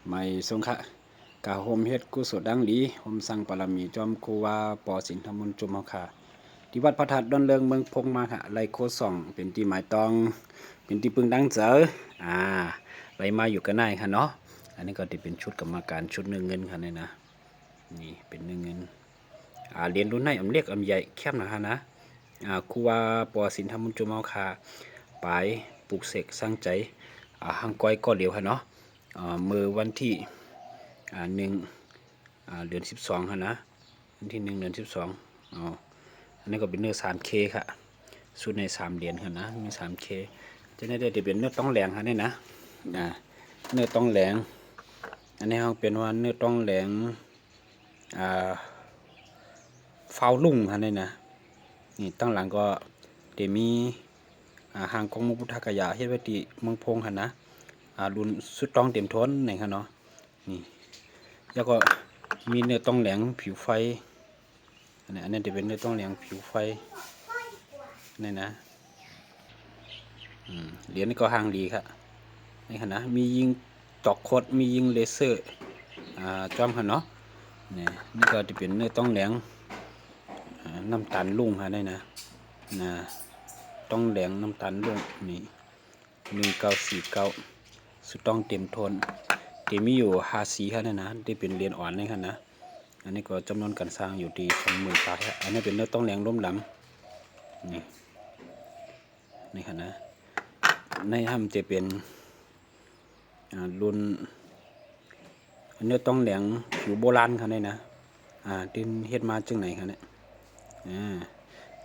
ໄໝສົງຄະ ກະໂຮມເຮັດກຸສົດດັ່ງດີ ໂຮມສ້າງບາລະມີຈອມຄູວາປໍສິນທະມຸນຈຸມເຮົາຄະ ທີ່ວັດພະທາດດອນເລີງເມືອງພົງມາຄະ ໄລ່ໂຄສອງເປັນທີ່ໝາຍຕ້ອງ ເປັນທີ່ປຶງດັງໃຈ ອາ ໄລ່ມາຢູ່ກະນາຍຄະເນາະ. ອັນນີ້ກໍທີ່ເປັນຊຸດກຳມະການ ຊຸດເນື້ອເງິນຄະນີ້ນະ ນີ້ເປັນເນື້ອເງິນ ອາ ຫຼຽນລຸ້ນໃນອຳເລັກອຳໃຫຍ່ແຄມນະຄະນະ ອາ ຄູວາປໍສິນທະມຸນຈຸມເຮົາຄະ ປາຍປຸກເສກສ້າງໃຈ ອາ ຮັງກ້ອຍກໍຫຼຽວຄະເນາະ ອາ ເມື່ອວັນທີ ອາ ໜຶ່ງ ອາ ເດືອນສິບສອງຫັ້ນນະ ວັນທີໜຶ່ງເດືອນສິບສອງ ເອົາ ອັນນີ້ກໍເປັນເນື້ອສາມເຄຄະ ຊຸດໃນສາມຫຼຽນຫັ້ນນະ ມີສາມເຄ ຈະໄດ້ ໄດ້ເປັນເນື້ອຕ້ອງແຫຼງຫັ້ນນີ້ນະ ອາ ເນື້ອຕ້ອງແຫຼງ ອັນນີ້ເຮົາເປັນວ່າເນື້ອຕ້ອງແຫຼງ ອາ ຟ້າວລຸ້ງຫັ້ນນີ້ນະ ນີ້ຕັ້ງຫຼັງກໍຈະມີ ອາ ຮ່າງກອງມຸງພຸດທະກາຍາ ເຮັດໄວ້ທີ່ເມືອງພົງຫັ້ນນະ ອາ ລຸ້ນສຸດຕ້ອງເຕັມທົນນີ້ຫັ້ນເນາະ ນີ້ ແລ້ວກໍມີເນື້ອຕ້ອງແຫຼງຜິວໄຟ ອັນນີ້ ອັນນີ້ຈະເປັນເນື້ອຕ້ອງແຫຼງຜິວໄຟ ນີ້ນະ ອືມ ຫຼຽນນີ້ກໍຮ່າງດີຄະ ນີ້ຫັ້ນນະ ມີຍິງຕອກຄົດ ມີຍິງເລເຊີ ອາ ຈ້ອມຫັ້ນເນາະ ນີ້ ນີ້ກໍຈະເປັນເນື້ອຕ້ອງແຫຼງ ອາ ນ້ຳຕານລຸ້ງຫັ້ນນີ້ນະ ນະ ຕ້ອງແຫຼງນ້ຳຕານລຸ້ງ ນີ້ ໜຶ່ງເກົ້າສີ່ເກົ້າ ສຸດຕ້ອງເຕັມໂທນ ທີ່ມີຢູ່ຫ້າສີຫັ້ນນະ ທີ່ເປັນຫຼຽນອ່ອນນີ້ຫັ້ນນະ ອັນນີ້ກໍຈຳນວນການສ້າງຢູ່ທີ່ສອງໝື່ນປາຍ ອັນນີ້ເປັນເນື້ອຕ້ອງແຫຼງລົມດຳ ນີ້ ນີ້ຫັ້ນນະ ໃນຫັ້ນຈະເປັນ ອາ ລຸ້ນ ເນື້ອຕ້ອງແຫຼງຜິວໂບລານຂະນີ້ນະ ອາ ທີ່ເຮັດມາຈັ່ງໃດຂະນີ້ ອາ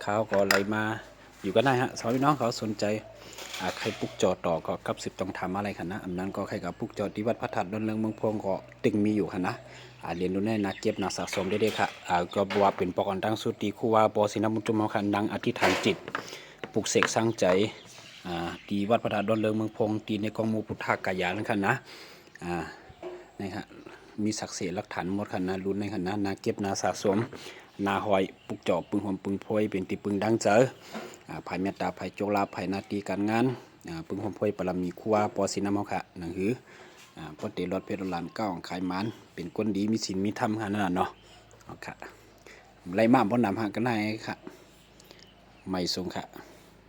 ເຂົາກໍໄລ່ມາຢູ່ກັນໄດ້ຮະ ສຳລັບພີ່ນ້ອງເຂົາສົນໃຈ ອາ ໃຄປຸກຈໍຕໍ່ກໍກັບສືບຕ້ອງຖາມມາໄດ້ຂະນະ ອັນນັ້ນກໍໃຄກັບປຸກຈໍທີ່ວັດພະທາດດອນເລີງເມືອງພົງກໍຕຶງມີຢູ່ຂະນະ ອາ ຫຼຽນລຸ້ນໃນໜ້າເກັບໜ້າສະສົມເດ້ໆ ຂະ ອາ ກໍວ່າເປັນປອກອນຕັ້ງຊຸດທີ່ຄູວາປໍສິນທະມຸນຈຸມເຮົາຂະ ນັ່ງອະທິຖານຈິດ ປຸກເສກສ້າງໃຈ ອາ ທີ່ວັດພະທາດດອນເລີງເມືອງພົງ ທີ່ໃນກອງມຸງພຸດທະກາຍານັ້ນຂະນະ ອາ ນີ້ຮະ ມີສັກເສຫຼັກຖານໝົດຂະນະ ລຸ້ນໃນຂະນະ ໜ້າເກັບໜ້າສະສົມ ໜ້າຫ້ອຍ ປຸກຈໍ ປຶງໂຮມປຶງໂພຍ ເປັນທີ່ປຶງດັງໃຈ ອາ ໃຜແມ່ນຕາ ໃຜໂຈກລາບ ໃຜໜ້າທີ່ການງານ ອາ ປຶງໂຮມໂພຍບາລະມີຄູວາປໍສິນນຳເຮົາຄະ ໜັງຫື ອາ ບໍ່ເຕະລອດເພັດລານ ກ້າວຂາຍໝານ ເປັນຄົນດີ ມີສິນມີທຳຂະນັ້ນເນາະ ເອົາຄະ ໄລ່ມາບໍ່ນຳຫາກັນໃຫ້ຄະ ໄໝສົງຄະ.